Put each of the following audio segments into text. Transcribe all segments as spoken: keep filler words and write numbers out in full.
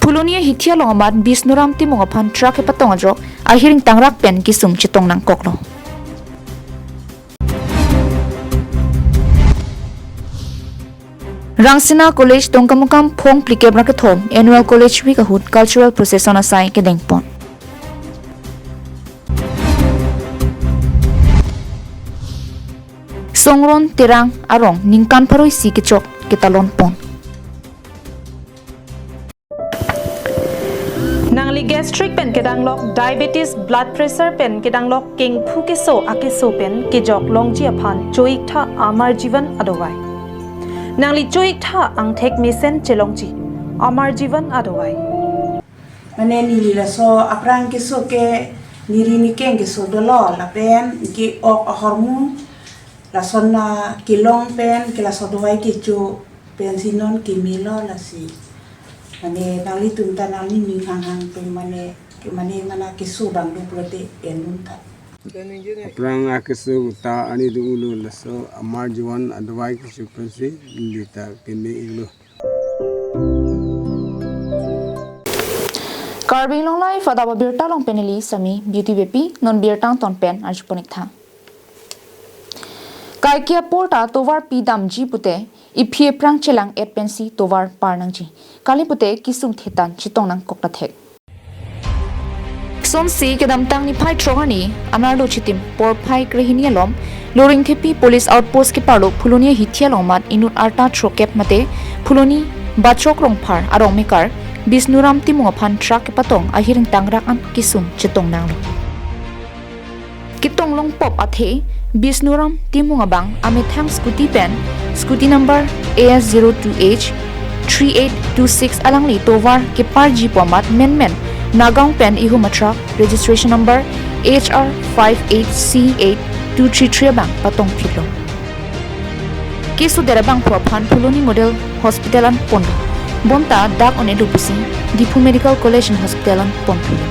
Phuloni ahithi along amat Bisnuram Timung aphan truck kepatong ajok ahir ingtangrak pen kesung chetong nangkoklo. Rangsina College Dongkamukam phongphlikep ra kethom Annual College Week ahut cultural procession asai kedengpon. Songron Terang arong ningkan pharo isi kechok ketalon pon. Nangli gastric pen kedanglok, diabetes, blood pressure pen kedanglok, kengphu keso akeso pen kejok longji aphan cho-iktha Amar Jeevan adovai. Nangli cho-iktha angthek mesen chelongji Amar Jeevan adovai. Mane neli laso aphrang keso ke neri nekeng keso dolo lapen ke-ok ahormu lason na kelong pen ke laso dovai kecho pensi non kemelo lasi. Mane nanglitum ta nangning ning hanghang pen mane ke mane mana keso bang do pulote en dun ta. Aphrang akeso ta ani do ulo laso Amar Jeevan adovai kecho pensi neli ta keme-iklo. Karbi Anglong Live adap abirta along pen neli Sami Beauty Beypi, non birta angton pen arjupon-iktha. Kaike apor ta tovar pidamji pute, iphi ephrang chelang-et pensi tovar par nangji. Kali pute kesung thetan chetong nangkok ta thek. Sonsi kedamtang niphai throk arni, Anarlo chitim porphai krehini alom, Loringthepi Police Outpost keparlo Phuloni ahithi along amat inut arta throkep mate Phuloni Bachok Rongphar arong mekar Bisnuram Timung aphan truck kepatong ahir ingtangrak an kesung chetong nanglo. Ketong longpop athe Bisnuram Timung abang amethang scooty pen, scooty number A S zero two H three eight two six alangli tovar keparji pu amat menmen Nagaon pen ihum a-truck registration number H R five eight C eight two three three abang patongphitlo. Keso der abangphu aphan Phuloni Model Hospital an ponlo. Bonta dak on-edu pusi Diphu Medical College and Hospital an ponthulo.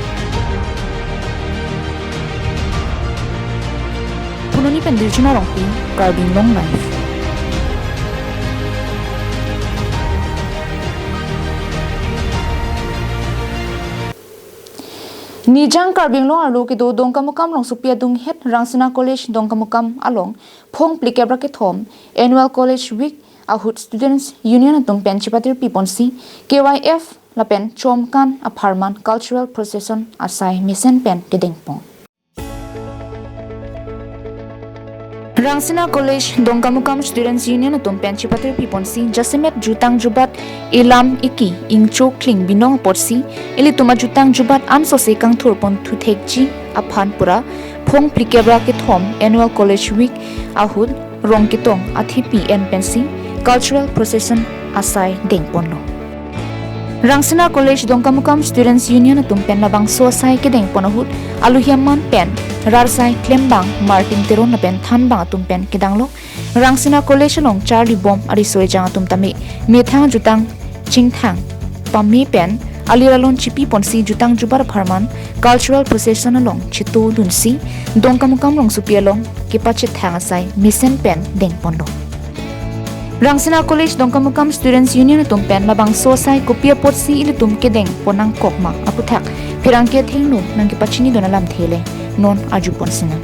Phuloni pen Dirjuna Rongpi, Karbi Anglong Live. Nijang Karbi Anglong arlo kedo Dongkamukam rongsopi adunghet Rangsina College Dongkamukam along phongphlikep ra kethom Annual College Week ahut Students Union atum pen chepatirpi ponsi K Y F lapen Chomkan apharman cultural procession asai mesen pen kedengpon. Rangsina College Dongkamukam Students Union atum pen chepatirpi ponsi jasemet jutang jubat elam eki ingcho kling binong apotsi ilitum ajutang jubat ansose kangthur pon thuthekji aphan pura phongphlikep ra kethom Annual College Week ahut rong ketong athepi en pensi cultural procession asai dengponlo. Rangsina College Dongkamukam Students Union atum pen labangso asai kedengpon ahut alohi aman pen rarsai klembang Martin Teron lapen thanbang atum pen kedanglok Rangsina College along charlibom ariso ejang atum tame methang jutang chingthang pame pen alir alon chipi ponsi jutang jubat apharman cultural procession along chetodunsi Dongkamukam rongsopi along kepachethang asai mesen pen dengponlo. Rangsina College Dongkamukam Students Union atum pen labangso asai kopi apotsi ilitum kedengpon nangkok ma aputhak pherangke athengno nangkepachinidun alamthe le non arjupon sinang.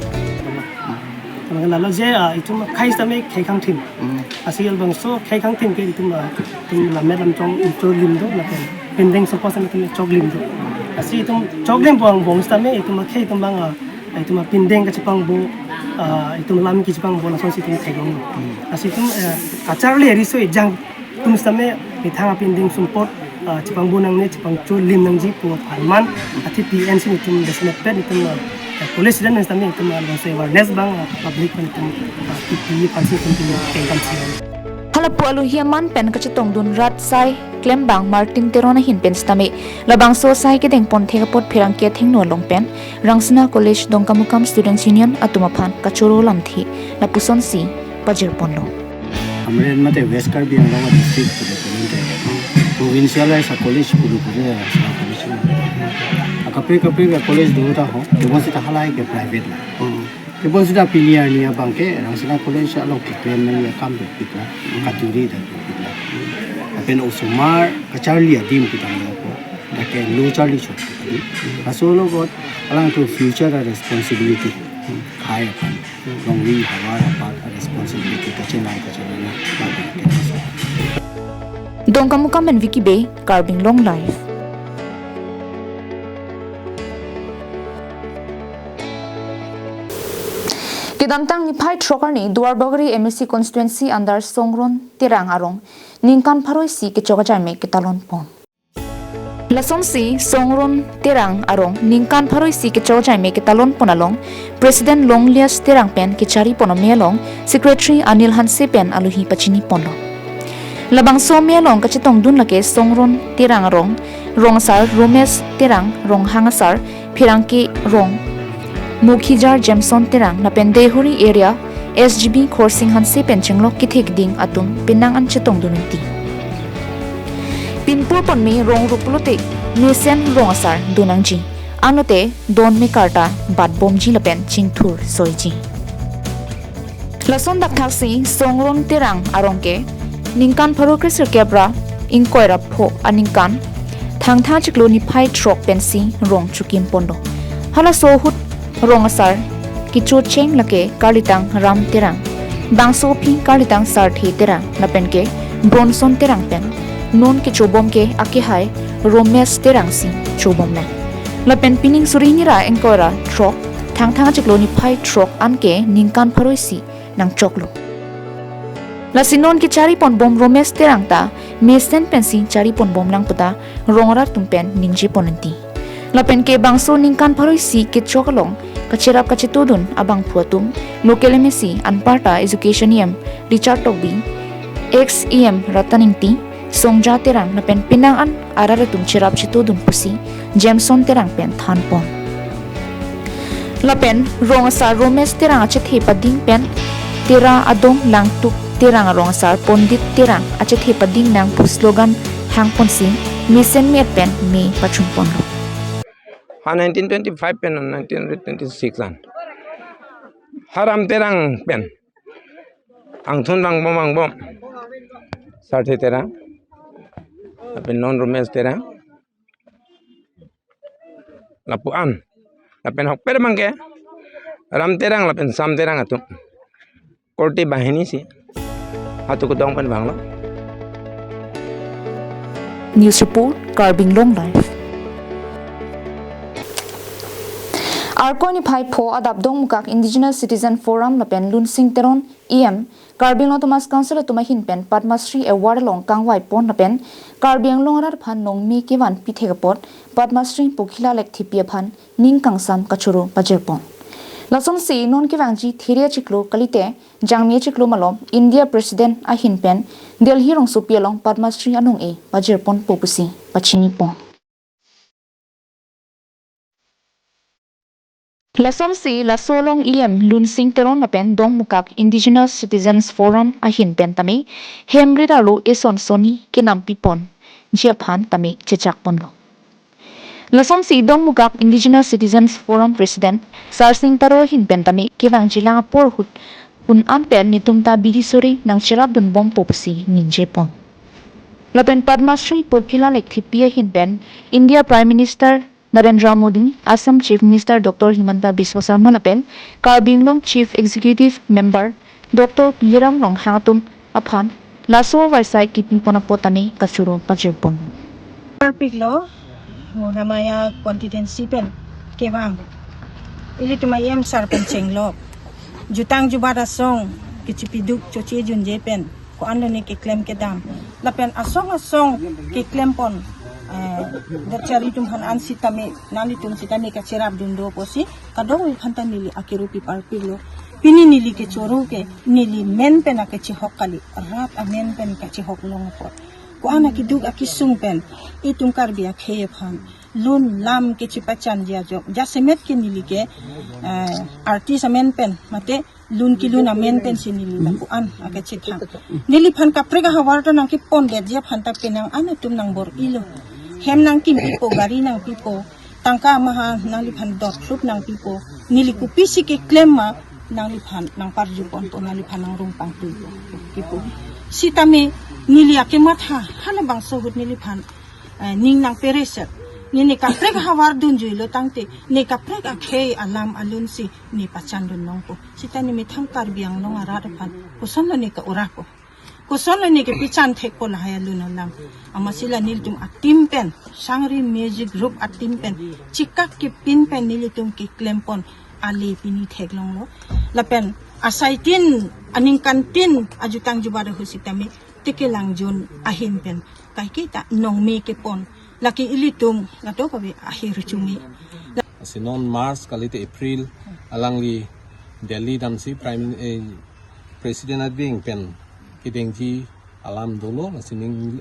Lalo je, ah, itum khei sitame khei kangthim. Hmm. Asi labangso khei kangthim ke itum, ah, itum lammet lamchong itum lim do lapen pindeng sopo sitame itum choklim do. Asi itum choklim bang bong sitame itum khei itum bang, ah, itum pindeng kachepangbo, ah, itum lam kachepangbo lasonsi itum theklong. Hmm. Asi itum, eh, kacharli riso ejang atum sitame methang apindeng sumpot, ah, chepangbo nangne, chepangcholim nangji pu apharman athepi ensi itum desmet pen itum, ah, college student sitame itum, ah, bangso awareness bang, ah, public pen itum, ah, pipi aphansi itum itum kengkam si. Halapu alohi aman pen kachetongdun rarsai klembang Martin Teron ahin pen sitame labangso asai kedengpon thek apot pherangke athengno along pen Rangsina College Dongkamukam Students Union atum aphan kachoro lamthe lapusonsi pajirponlo. Amren mate West Karbi Anglong district pulo pulote provincial wise college pulo pulo college. Akaprek kaprek college do ta ho, tebon sita halahai ke private la. Tebon sita pini arni abang ke Rangsina College along keklem nangji akam dopik la, katuri ta dopik la. Lapen osomar kacharli adim putang lo ko. Ake lo charli chot. Laso alogot alangtum future a responsibility khai aphan, longri havar apar a responsibility kachenang kachenang. Dongkamukam pen Vicky Bey, Karbi Anglong Live. Kedamtang niphai throk arni Duarbagori M A C constituency under Songron Terang arong ningkan pharo isi kechok ajaime ketalon pon. Lasonsi Songron Terang arong ningkan pharo isi kechok ajaime ketalon pon along President Longlias Terang pen kechari pon ame along Secretary Anil Hanse pen alohi pachini ponlo. Labangso ame along kachetongdun lake Songron Terang arong, rong asar Romesh Terang, ronghang asar Pherangke rong, Mokhijar Jameson Terang lapen Deihori area S G B Khorsing Hanse pen chenglok kethe keding atum penang an chetongdun unti. Pinpur ponme rong rup pulote mesen rong asar donangji, anlote don me karta bat bomji lapen chingthur soiji. Lason dakthaksi Songron Terang arong ke ningkan pharo kresirkep ra ingkoi ra pho aningkan Thangthang chiklo niphai throk pensi rong chokim ponlo. Halaso ahut rong asar kechocheng lake karlitang Ram Terang, bangso aphi karlitang Sarthe Terang lapen ke Bronson Terang pen non kechobom ke akehai Romesh Terang si chobom nang. Lapen pining suri hini ra ingkoi ra throk Thangthang chiklo niphai throk anke ningkan pharo isi nangchoklo. Lasi non kechari pon bom Romesh Terang ta mesen pensi chari pon bom lang puta rong arat atum pen ningje pon unti. Lapen ke bangso ningkan pharo isi kechok along kacherap kachetodun abangphu atum local M A C anparta Education E M Richard Tokbi, ex E M Ratan Ingti, Songja Terang lapen penang an arat atum cherap chetodun pusi Jameson Terang pen than pon. Lapen rong asar Romesh Terang achethe pading pen Tera adong Langtuk Terang arong asar Pondit Terang achethe pading nang pu slogan hang ponsi mesen me-et pen me pachun ponlo. Ha nineteen twenty-five pen nineteen twenty-six an ha Ram Terang pen angthun vangbom vangbom Sarthe Terang lapen non Romesh Terang lapu an lapen hokpet abangke Ram Terang lapen Sam Terang atum korte banghini si hatu kedong pen vanglo. News report, Karbi Anglong Live. Arkoi niphai pho adap Dongmukak Indigenous Citizen Forum lapen Lunsing Teron E M, Karbi Anglong Autonomous Council atum ahin pen Padma Shri Award along kangvai pon lapen Karbi Anglong arat aphan nongmi kevan pithek apot Padma Shri Pokhila Lekthepi aphan ning kangsam kachoro pajir pon. Lasonsi non kevangji There achiklo kalite Jangmi achiklo malom India President ahin pen Delhi rongsopi along Padma Shri anong-e pajir ponpo pusi pachini pon. Lasonsi laso along E M Lunsing Teron lapen Dongmukak Indigenous Citizens Forum ahin pen tame hem rit arlo eson sonni kenampi ponji aphan tame chechak ponlo. Lasonsi Dongmukak Indigenous Citizens Forum President Sarsing Taro ahin pen tame kevangji lang apor ahut un an pen netum ta bidi sore nangcherapdunbompo pusi ningje pon. Lapen Padma Shri Pokhila Lekthepi ahin pen India Prime Minister Narendra Modi, Assam Chief Minister Doctor Himanta Biswa Sarma lapen Karbi Anglong Chief Executive Member Doctor Tuliram Ronghang atum aphan laso vaisai kipi pon apot tame kachoro pajir pon. Parpiklo, Mohamaya constituency pen kevang ilitum E M sar pen chenglok jutang jubat asong kechipiduk choche junje pen ko-an lone keklem kedam lapen asong asong keklem pon, eh, dachari atum aphan an sitame nanglitum sitame kacherapdun do pusi kadokave aphan ta neli akiru pi parpiklo. Pini neli kechoro ke neli men pen akechehok kali, rat amen pen kachehok long apot. Ko-an akeduk akesung pen itum Karbi akhei aphan lun lam kechipachanji ajok jasemet ke neli ke, eh, artist amen pen mate lun kelun amen pensi neli lapu an akachethang. Neliphan kaprek ahavar ta nangkepondetji aphan ta penang an atum nangbor-ilo. Hem nangkimpipo, gari nangpipo, tangka maha nangliphan dot klup nangpipo. Neli kopisi keklem ma nangliphan nangparju ponpo, nangliphan nangrung pangtui pipo. Sitame neli akematha halabangso ahut neliphan, eh, ning nangpereset. Ne, ne kaprek havar dunjuilo tangte, ne kaprek akhei alam alun si ne pachan dun nangpo. Sita ne methang Karbi Anglong arat aphan kosonlo ne ka-ura po. Kosonlo ne kepachan thekpo lahai alun alam. Amatsi la nelitum a-team pen, Sangri Music Group a-team pen, chikak kepin pen nelitum keklem pon ale pini theklonglo. Lapen asaitin, aningkantin ajutang jubat ahut sitame, teke langjun ahin pen kaiketa nongme kepon. Lake ilitum lato kave ahir chume. Lasi non March kalite April alangli Delhi damsi Prime, eh, President adving pen kedengji alam dolo, lasi ning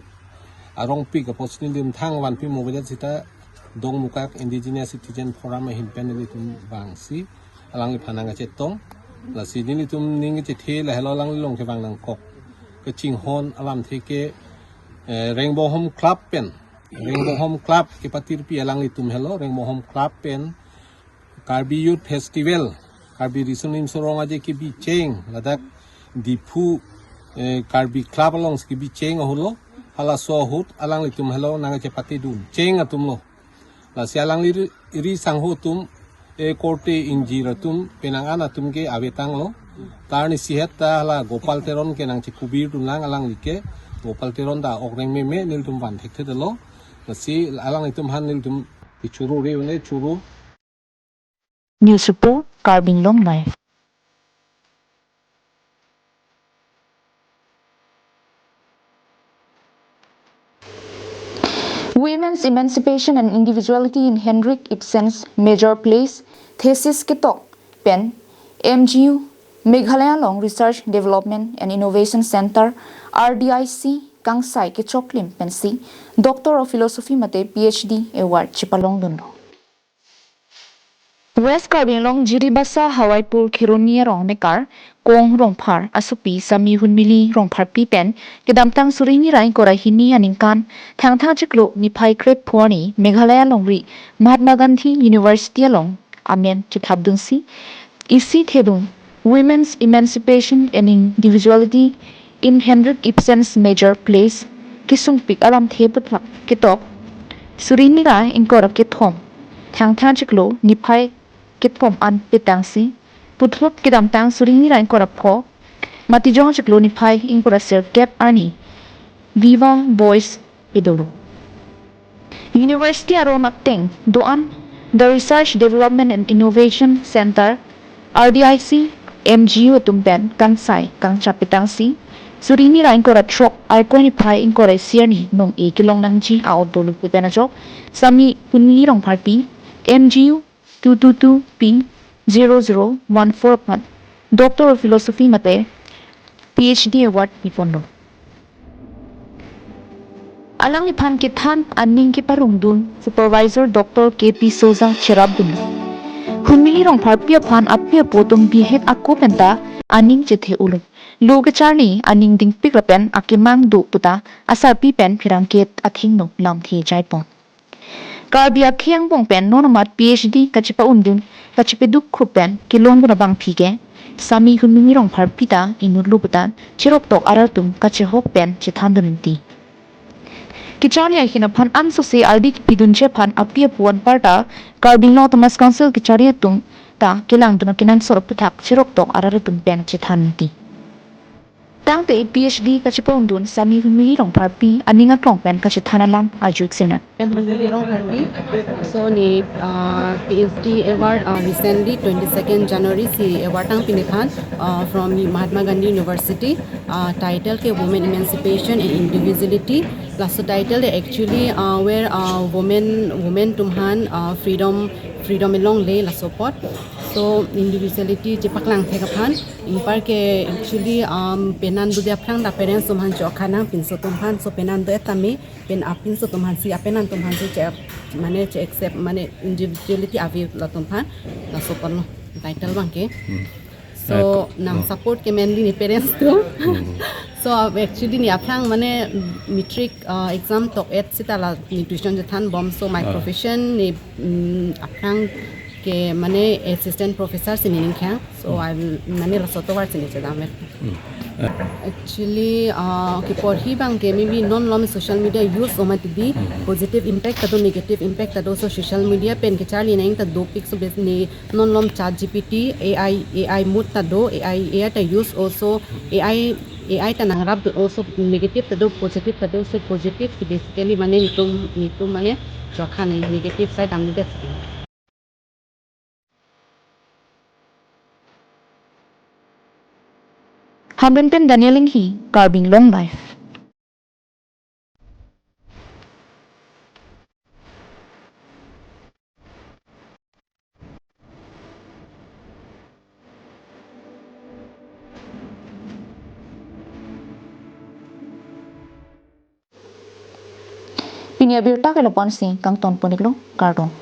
arongpik apotsi nelitum thang vanpi movedet sita Dongmukak Indigenous Citizen Forum ahin pen nelitum vangsi alangliphan nangkachetong. Lasi nelitum ning kachethe lahelo alangli along kevang nangkok kachinghon alamthe ke, eh, Rengbonghom Club pen, Rengbonghom Club kepatirpi alanglitum helo, Rengbonghom Club pen Karbi Youth Festival, Karbi Riso Nimso Rong Aje kebicheng, ladak Diphu, eh, Karbi Club alongsi kebicheng ahutlo, halaso ahut alanglitum helo nangkachepatedun cheng atumlo. Lasi alangli ri, ri sangho atum, eh, korte ingjir atum, penang an atum ke avetanglo. Tarni sihet ta hala Gopal Teron ke nangchekubir dunlang alangli ke, Gopal Teron ta okreng meme nelitum van thekthedetlo. Lasi alanglitum aphan nelitum kechoro re une choro. News report, Karbi Anglong Live. Women's Emancipation and Individuality in Henrik Ibsen's Major Plays, thesis ketok pen M G U, Meghalaya along Research Development and Innovation Center, R D I C, kangsai kechoklim pensi Doctor of Philosophy mate P H D award chepalongdunlo. West Karbi Anglong Jiribasa Hawaipur Kheroni arong mekar Kong Rongphar asopi Sami Hunmili Rongpharpi pen kedamtang suri hini ra ingkoi ra hini aningkan Thangthang chiklo niphai krepho arni Meghalaya alongri Mahatma Gandhi University along amen chethapdunsi isi thedung Women's Emancipation and Individuality in Henrik Ibsen's Major Plays kesungpik alamthe aputhak ketok suri hini ra ingkoi ra kethom Thangthang chiklo niphai kethom an petangsi puthot kedamtang suri hini ra ingkoi ra pho Matijong chiklo niphai ingkoi ra sirkep arni Viva Voce pedolo. University aron ateng do-an The Research Development and Innovation Center, R D I C, M G U atum pen kangsai kangchap petangsi suri hini ra ingkoi ra throk Arkoi niphai ingkoi ra isi arni nong-e kelong nangji a-otdolo pen ajok Sami Hunmili Rongpharpi, M G U two two two P zero zero one four aphan Doctor of Philosophy mate P H D award piponlo. Alangliphan kethan aning keparongdun Supervisor Doctor K P Souza cherapdun. Hunmili Rongpharpi aphan api apo atum bihek ako penta aning chethe ulo. Lo kecharli aning dingpik ra pen akemang do puta asarpi pen pherangke athengno lamthe jaipon. Karbi akhei angbong pen non amat P H D kachepa-undun kachepeduk krup pen kelongdun abangphi ke Sami Hunmili Rongpharpi ta inutlo puta cheroktok arat atum kachehok pen chethandun ti. Kecharli ahin aphan ansose ardi kepidunji aphan api apo anparta Karbi Anglong Autonomous Council kecharli atum ta kelangdun akenangsot aputhak cheroktok arat atum pen chethan ti. Tangte P H D kachepa-undun Sami Hunmili Rongpharpi aning aklong pen kachethan alam ajuk sena. Hunmili Rongpharpi. So ne, uh, P H D award, uh, recently twenty-second January si award tangpi nephan, uh, from Mahatma Gandhi University, uh, title ke Women Emancipation and Individuality. Laso title de actually, uh, where, uh, women, women atum aphan, uh, freedom, freedom along le laso apot. So individuality chepaklang thek aphan. Anparke actually, um, penan do aphrang ta parents atum aphan chokha nang pinso atum aphan, so penan do-et tame pen apinso atum aphansi, apenan atum aphansi che, mane che accept, mane individuality ave latum aphan, laso apotlo title abangke. Hmm. So, eh, nang, hmm, support ke mainly ne parents atum. Hmm. So, uh, actually ne aphrang mane matric, uh, exam tok-et seta la ne tuition chethanbom, so my, ah, profession ne, mm, aphrang ke mane assistant professor si ne ning khang. So, hmm, I will mane laso atovar si ne chedam-et. Hmm. Actually, uh, okay, porhi abang ke maybe non malom social media use o mati di, positive impact ta do, negative impact ta do, so social media pen kecharli nang ta dopik, so bes ni non malom ChatGPT, A I, A I mode ta do, A I, A I ta use o, so A I, A I ta nangrap do o, so negative ta do, positive ta do, so positive ke basically mane netum, netum mane jokhan negative side damde. Hamren pen Daniel Inghi, Karbi Anglong Live. Pini abirta ke lapu-an si kangton pon-iklo, kardom.